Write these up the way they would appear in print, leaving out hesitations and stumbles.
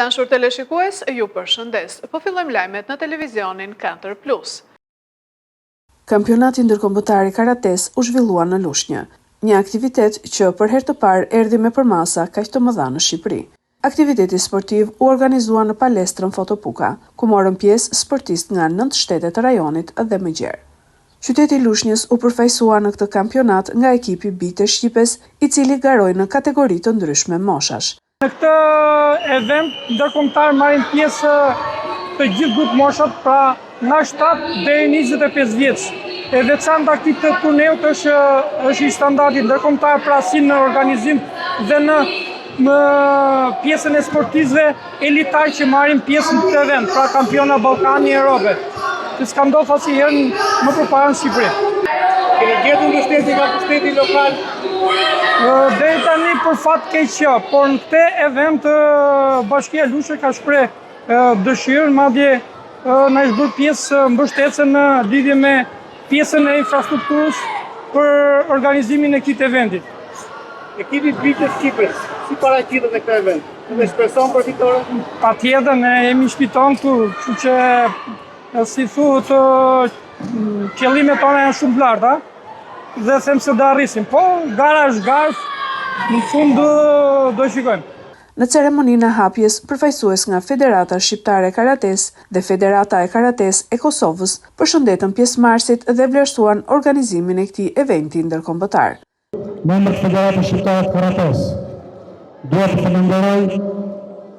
dashur teleshikues, ju përshëndes. Po fillojmë lajmet në televizionin 4 Plus. Kampionati Ndërkombëtar i Karatesë u zhvillua në Lushnjë, një aktivitet që për herë të parë erdhi me përmasa kaq të mëdha në Shqipëri. Aktiviteti sportiv u organizua në palestrën Foto Puka, ku morën pjesë sportistë nga nëntë shtete të rajonit dhe më gjerë. Qyteti i Lushnjës u përfaqësua në këtë kampionat nga ekipi Bijtë e Shqipes, i cili garoi në kategori të ndryshme moshash. Në këtë event ndërkombëtar marrin pjesë të gjithë grupmoshat, pra nga 7 deri 25 vjeç. E veçanta e këtij turneut është është i standardit ndërkombëtar, pra si në organizim dhe në në pjesën e sportistëve elitar që marrin pjesë në këtë event, pra kampiona Ballkani e Europe, që s'ka ndodhur asnjëherë më përpara në Shqipëri. Keni gjetur mbështetje nga pushteti lokal? Deri tani për fat keq jo, por në këtë event Bashkia Lushnjë ka shpreh dëshirën, madje na është bërë pjesë mbështetëse në lidhje me pjesën e infrastrukturës për organizimin e këtij eventi. Ekipi Bijtë e Shqipes, si paraqitet në këtë event? Dhe shpreson për fitore? Patjetër, ne jemi në shtëpinë tonë këtu, kështu që si thuhet, qëllimet tona janë shumë të larta dhe them se do arrisim. Po, gara është garë, në fund do shikojmë. Në ceremoninë e hapjes, përfaqësues nga Federata Shqiptare e Karatesë dhe Federata e Karatesë e Kosovës përshëndetën pjesëmarrësit dhe vlerësuan organizimin e këtij eventi ndërkombëtar. Në emër të Federatës Shqiptare të Karatesë, dua të falënderoj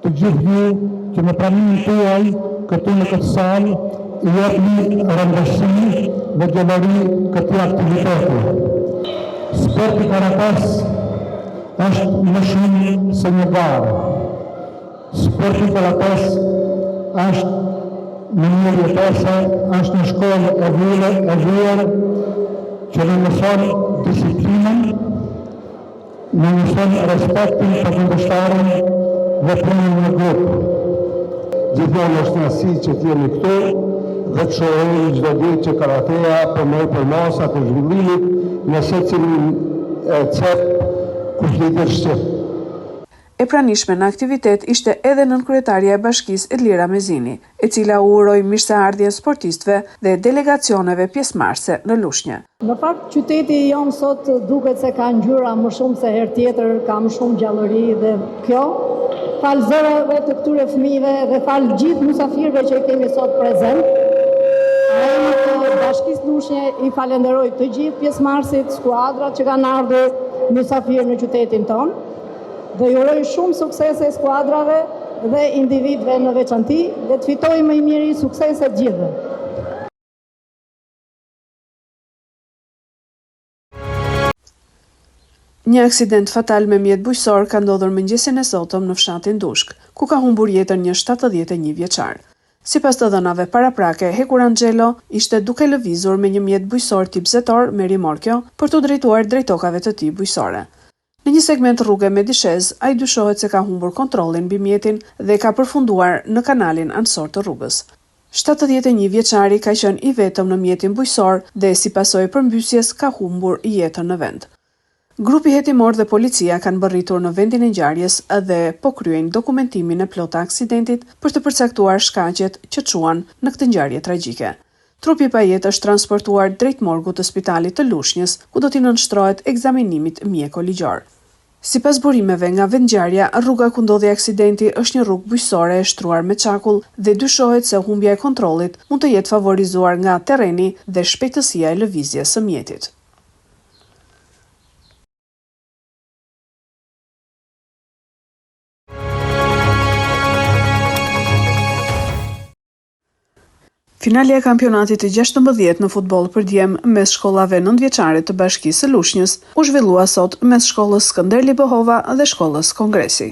të gjithë ju që me pranimin tuaj këtu në këtë sallë i jepni rëndësi dhe gjallëri këtij aktiviteti. Sporti i karatesë është më shumë se një garë. Sporti i karatesë është mënyrë jetese, është një shkollë e vyer, e vyer që na mëson disiplinën, na mëson respektin për kundërshtarin dhe punën në grup. Gjithmonë është kënaqësi që të jemi këtu dhe të shohim çdo ditë që karateja po merr përmasa të zhvillimit në secilin cep ku flitet shqip. E pranishme në aktivitet ishte edhe nënkryetarja e Bashkisë Edlira Mezini, e cila u uroi mirëseardhjen sportistëve dhe delegacioneve pjesëmarrëse në Lushnjë. Në fakt qyteti jonë sot duket se ka ngjyra më shumë se herë tjetër, ka më shumë gjallëri dhe kjo falë zërave të këtyre fëmijëve dhe falë gjithë mysafirëve që i kemi sot prezent. Në emër të Bashkisë Lushnje i falenderoj të gjithë pjesëmarrësit, skuadrat që kanë ardhur mysafirë në qytetin tonë. Dhe i uroj shumë suksese skuadrave dhe individëve në veçanti dhe të fitojë më i miri suksese të gjithëve. Një aksident fatal me mjet bujqësor ka ndodhur mëngjesin e sotëm në fshatin Dushk, ku ka humbur jetën një 71 vjeçar. Sipas të dhënave paraprake, Hekuran Xhelo ishte duke lëvizur me një mjet bujqësor tip Zetor me rimorkio për t'u drejtuar drejt tokave të tij bujqësore. Në një segment rruge me dishezë, ai dyshohet se ka humbur kontrollin mbi mjetin dhe ka përfunduar në kanalin anësor të rrugës. 71 vjeçari ka qenë i vetëm në mjetin bujqësor dhe si pasojë e përmbysjes ka humbur jetën në vend. Grupi hetimor dhe policia kanë mbërritur në vendin e ngjarjes dhe po kryejnë dokumentimin e plotë të aksidentit për të përcaktuar shkaqet që çuan në këtë ngjarje tragjike. Trupi i pajetë është transportuar drejt morgut të spitalit të Lushnjës, ku do t'i nënshtrohet ekzaminimit mjeko-ligjor. Sipas burimeve nga vendngjarja, rruga ku ndodhi aksidenti është një rrugë bujqësore e shtruar me çakull dhe dyshohet se humbja e kontrollit mund të jetë favorizuar nga terreni dhe shpejtësia e lëvizjes së mjetit. Finalja e kampionatit të 16 në futboll për djem mes shkollave nëntëvjeçare të Bashkisë së Lushnjës u zhvillua sot mes shkollës Skënder Libohova dhe shkollës Kongresi.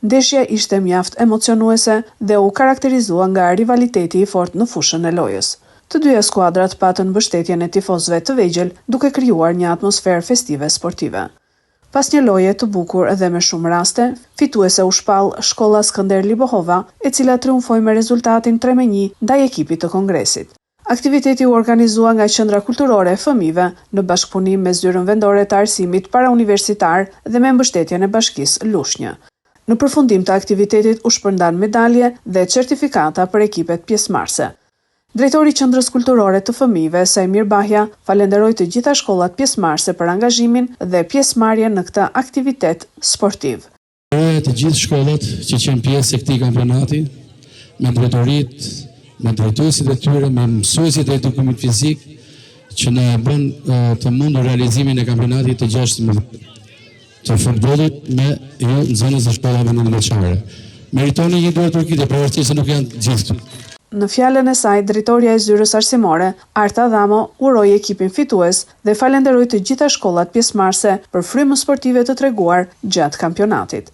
Ndeshja ishte mjaft emocionuese dhe u karakterizua nga rivaliteti i fortë në fushën e lojës. Të dyja skuadrat patën mbështetjen e tifozëve të vegjël duke krijuar një atmosferë festive sportive. Pas një loje të bukur dhe me shumë raste, fituese u shpall shkolla Skënder Libohova, e cila triumfoi me rezultatin 3-1 ndaj ekipit të Kongresit. Aktiviteti u organizua nga Qendra Kulturore e Fëmijëve, në bashkëpunim me Zyrën Vendore të Arsimit Parauniversitar dhe me mbështetjen e Bashkisë Lushnjë. Në përfundim të aktivitetit u shpërndanë medalje dhe certifikata për ekipet pjesëmarrëse. Drejtori i Qendrës Kulturore të Fëmijëve, Saimir Bahja, falenderoi të gjitha shkollat pjesëmarrëse për angazhimin dhe pjesëmarrjen në këtë aktivitet sportiv. Falenderoj të gjithë shkollat që qenë pjesë e këtij kampionati, me drejtoritë, me drejtuesit e tyre, me mësuesit e edukimit fizik, që na e bënë të mundur realizimin e kampionatit të 16 të futbollit me ju nxënës të shkollave nëntëvjeçare. Meritoni një duartrokitje, pavarësisht se nuk janë të gjithë këtu. Në fjalën e saj, drejtorja e Zyrës Arsimore, Arta Dhamo, uroi ekipin fitues dhe falenderoi të gjitha shkollat pjesëmarrëse për frymën sportive të treguar gjatë kampionatit.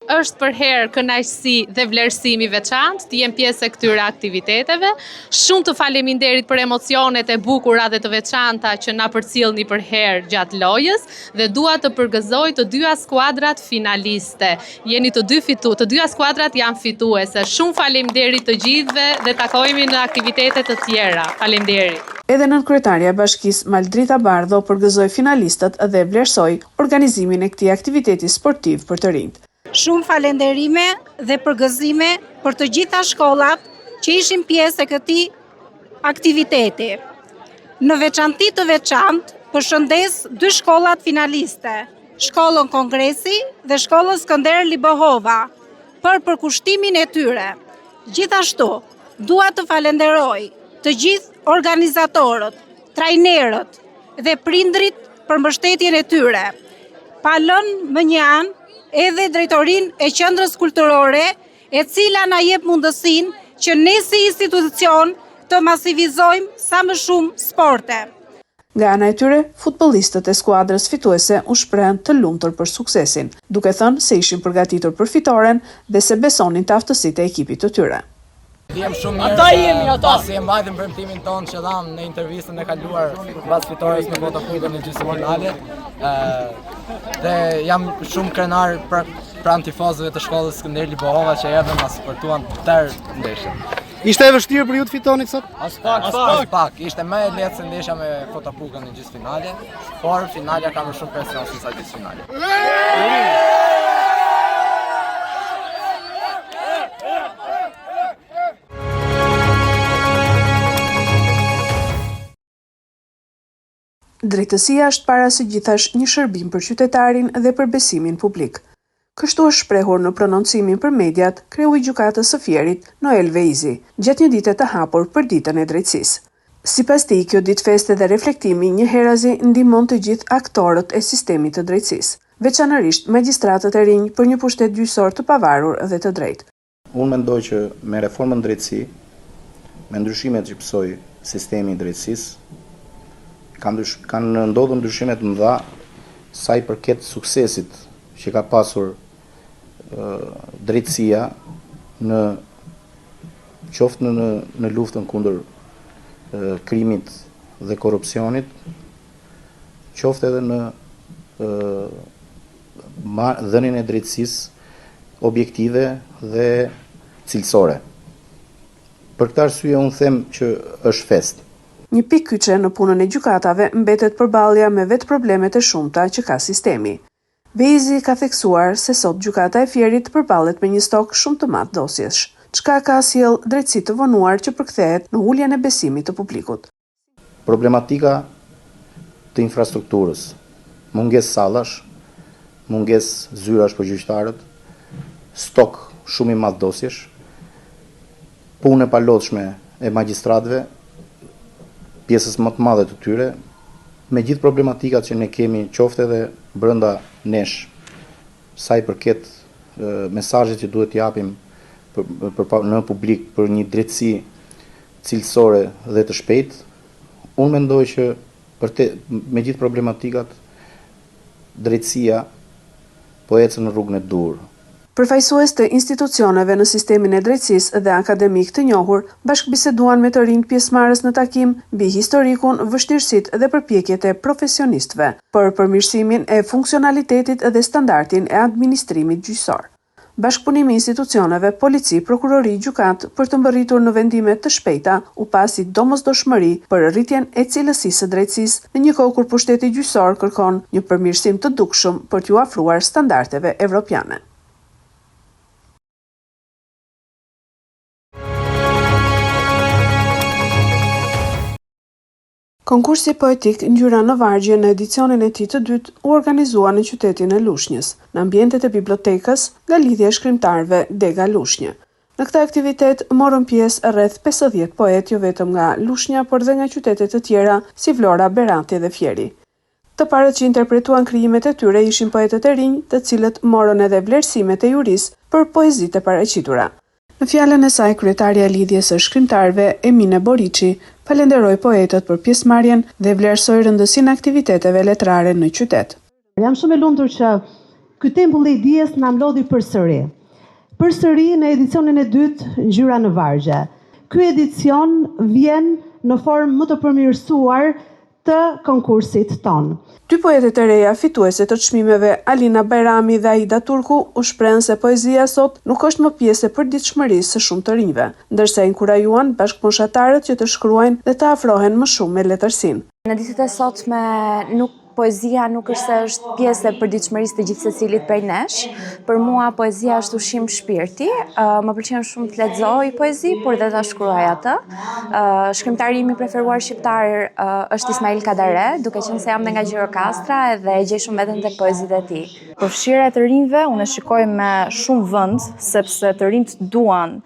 Është përherë kënaqësi dhe vlerësim i veçantë të jem pjesë e këtyre aktiviteteve. Shumë të faleminderit për emocionet e bukura dhe të veçanta që na përcillni përherë gjatë lojës dhe dua të përgëzoj të dyja skuadrat finaliste. Jeni të dy fitu, të dyja skuadrat janë fituese. Shumë faleminderit të gjithëve dhe takohemi në aktivitete të tjera. Faleminderit. Edhe nënkryetarja e Bashkisë, Maldrita Bardho përgëzoi finalistët dhe vlerësoi organizimin e këtij aktiviteti sportiv për të rinjtë. Shumë falenderime dhe përgëzime për të gjitha shkollat që ishin pjesë e këtij aktiviteti. Në veçanti të veçantë, përshëndes dy shkollat finaliste, shkollën Kongresi dhe shkollën Skënder Libohova, për përkushtimin e tyre. Gjithashtu, dua të falenderoj të gjithë organizatorët, trajnerët dhe prindërit për mbështetjen e tyre, pa lënë mënjanë edhe drejtorinë e Qendrës Kulturore, e cila na jep mundësinë që ne si institucion të masivizojmë sa më shumë sporte. Nga ana e tyre, futbollistët e skuadrës fituese u shprehën të lumtur për suksesin, duke thënë se ishin përgatitur për fitoren dhe se besonin te aftësitë e ekipit të tyre. Ndihem shumë mirë. Ata jemi ata. Pasi e mbajtëm premtimin tonë që dhamë në intervistën e kaluar mbas fitores me Botopukën në gjysmëfinale. Ë dhe jam shumë krenar për pranë tifozëve të shkollës Skënder Libohova që erdhën na suportuan tërë ndeshjen. Ishte e vështirë për ju të fitonit sot? Aspak, aspak. Aspak. Ishte më e lehtë se ndeshja me Fotopukën në gjysmëfinale, por finalja ka më shumë presion se sa gjysmëfinale. Drejtësia është para së gjithash një shërbim për qytetarin dhe për besimin publik. Kështu është shprehur në prononcimin për mediat kreu i Gjykatës së Fierit, Noel Veizi, gjatë një dite të hapur për Ditën e Drejtësisë. Sipas tij, kjo ditë feste dhe reflektimi njëherazi ndihmon të gjithë aktorët e sistemit të drejtësisë, veçanërisht magjistratët e rinj për një pushtet gjyqësor të pavarur dhe të drejtë. Unë mendoj që me reformën në drejtësi, me ndryshimet që pësoi sistemi i drejtësisë, kanë kanë ndodhur ndryshime të mëdha sa i përket suksesit që ka pasur drejtësia në qoftë në në luftën kundër krimit dhe korrupsionit, qoftë edhe në dhënien e drejtësisë objektive dhe cilësore. Për këtë arsye unë them që është festë. Një pikë kyçe në punën e gjykatave mbetet përballja me vetë problemet e shumta që ka sistemi. Veizi ka theksuar se sot Gjykata e Fierit përballet me një stok shumë të madh dosjesh, çka ka sjellë drejtësi të vonuar që përkthehet në uljen e besimit të publikut. Problematika të infrastrukturës, mungesë sallash, mungesë zyrash për gjyqtarët, stok shumë i madh dosjesh, punë e palodhshme e magjistratëve, pjesës më të madhe të tyre, me gjithë problematikat që ne kemi qoftë edhe brenda nesh, sa i përket mesazhit që duhet të japim për, për, në publik për një drejtësi cilësore dhe të shpejtë. Unë mendoj që për te, me gjithë problematikat, drejtësia po ecën në rrugën e duhur. Përfaqësues të institucioneve në sistemin e drejtësisë dhe akademikë të njohur bashkëbiseduan me të rinjtë pjesëmarrës në takim mbi historikun, vështirësitë dhe përpjekjet e profesionistëve për përmirësimin e funksionalitetit dhe standardin e administrimit gjyqësor. Bashkëpunimi i institucioneve, polici, prokurori, gjykatë, për të mbërritur në vendime të shpejta u pa si domosdoshmëri për rritjen e cilësisë së drejtësisë në një kohë kur pushteti gjyqësor kërkon një përmirësim të dukshëm për t'iu afruar standardeve evropiane. Konkursi poetik Ngjyra në vargje në edicionin e tij të dytë u organizua në qytetin e Lushnjës, në ambientet e bibliotekës, nga Lidhja e Shkrimtarëve Dega Lushnjë. Në këtë aktivitet morën pjesë rreth 50 poetë jo vetëm nga Lushnja por dhe nga qytete të tjera si Vlora, Berati dhe Fieri. Të parët që interpretuan krijimet e tyre ishin poetët e rinj, të cilët morën edhe vlerësimet e jurisë për poezitë e paraqitura. Në fjalën e saj, kryetarja e Lidhjes së Shkrimtarëve, Emine Boriçi, falenderoi poetët për pjesëmarrjen dhe vlerësoi rëndësinë e aktiviteteve letrare në qytet. Jam shumë e lumtur që ky tempull i dijes na mblodhi përsëri. Përsëri në edicionin e dytë Ngjyra në vargje. Ky edicion vjen në formë më të përmirësuar të konkursit tonë. Dy poetet e reja fituese të çmimeve Alina Bajrami dhe Aida Turku u shprehën se poezia sot nuk është më pjesë e përditshmërisë së shumë të rinjve, ndërsa inkurajuan bashkëmoshatarët që të shkruajnë dhe të afrohen më shumë me letërsinë. Në ditët e sotme nuk poezia nuk është se është pjesë e përditshmërisë të gjithsecilit prej nesh. Për mua poezia është ushqim shpirti. Më pëlqen shumë të lexoj poezi, por dhe ta shkruaj atë. Shkrimtari im i preferuar shqiptar është Ismail Kadare, duke qenë se jam dhe nga Gjirokastra edhe e gjej shumë veten tek poezitë e tij. Përfshirja e të rinjve unë e shikoj me shumë vend, sepse të rinjtë duan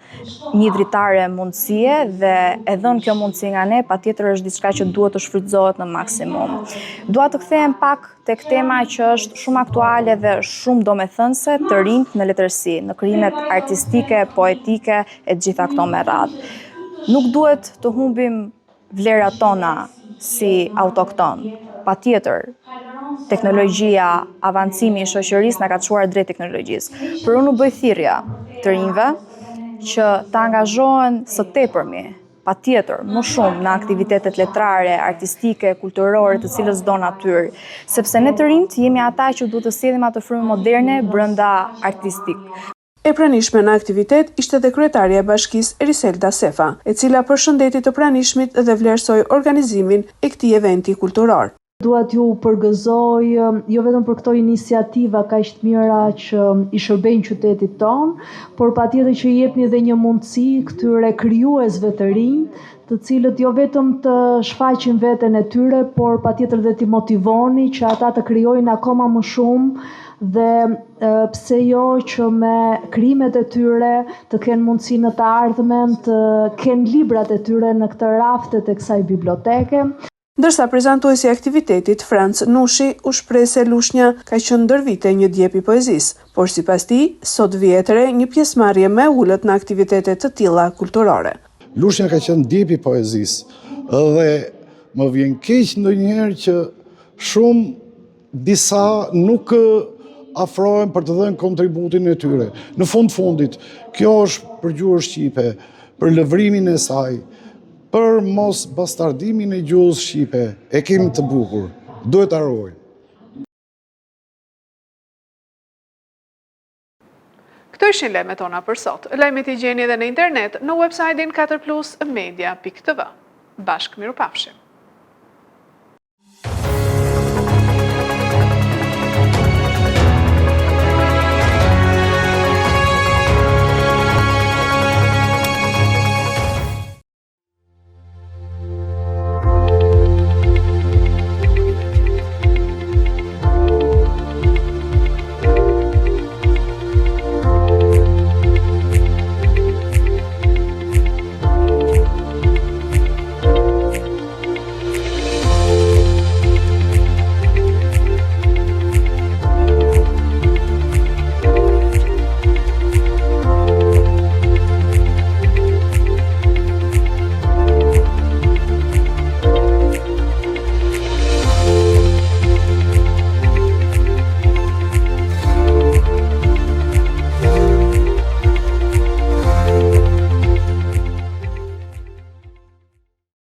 një dritare mundësie dhe e dhënë kjo mundësi nga ne, patjetër është diçka që duhet të shfrytëzohet në maksimum. Dua të kthehem pak tek tema që është shumë aktuale dhe shumë domethënëse, të rinjtë në letërsi, në krijimet artistike, poetike e të gjitha këto me radhë. Nuk duhet të humbim vlerat tona si autoktonë. Patjetër, teknologjia, avancimi i shoqërisë na ka çuar drejt teknologjisë. Por unë u bëj thirrje të rinjve që të angazhohen së tepërmi, patjetër, më shumë në aktivitetet letrare, artistike, kulturore, të cilësdo natyrë, sepse ne të rinjtë jemi ata që duhet të sjellim atë frymë moderne brenda artistik. E pranishme në aktivitet ishte dhe kryetarja e bashkisë Eriselda Sefa, e cila përshëndeti të pranishmit dhe vlerësoi organizimin e këtij eventi kulturor. Dua t'ju përgëzoj jo vetëm për këto iniciativa kaq të mira që i shërbejnë qytetit tonë, por patjetër që i jepni dhe një mundësi këtyre krijuesve të rinj, të cilët jo vetëm të shfaqin veten e tyre, por patjetër dhe t'i motivoni që ata të krijojnë akoma më shumë dhe pse jo që me krijimet e tyre të kenë mundësi në të ardhmen të kenë librat e tyre në këtë raftet e kësaj biblioteke. Ndërsa prezantuesi i aktivitetit, Franc Nushi, u shpreh se Lushnja ka qenë ndër vite një djep i poezisë, por sipas tij, sot vihet re një pjesëmarrje më e ulët në aktivitete të tilla kulturore. Lushnja ka qenë djep i poezisë dhe më vjen keq ndonjëherë që shumë disa nuk afrohen për të dhënë kontributin e tyre. Në fund fundit, kjo është për gjuhën shqipe, për lëvrimin e saj, për mos bastardimin e gjuhës shqipe, e kemi të bukur, duhet ta ruajmë. Këto ishin lajmet tona për sot. Lajmet i gjeni edhe në internet në website-in 4plusmedia.tv. Bashkë mirupafshim!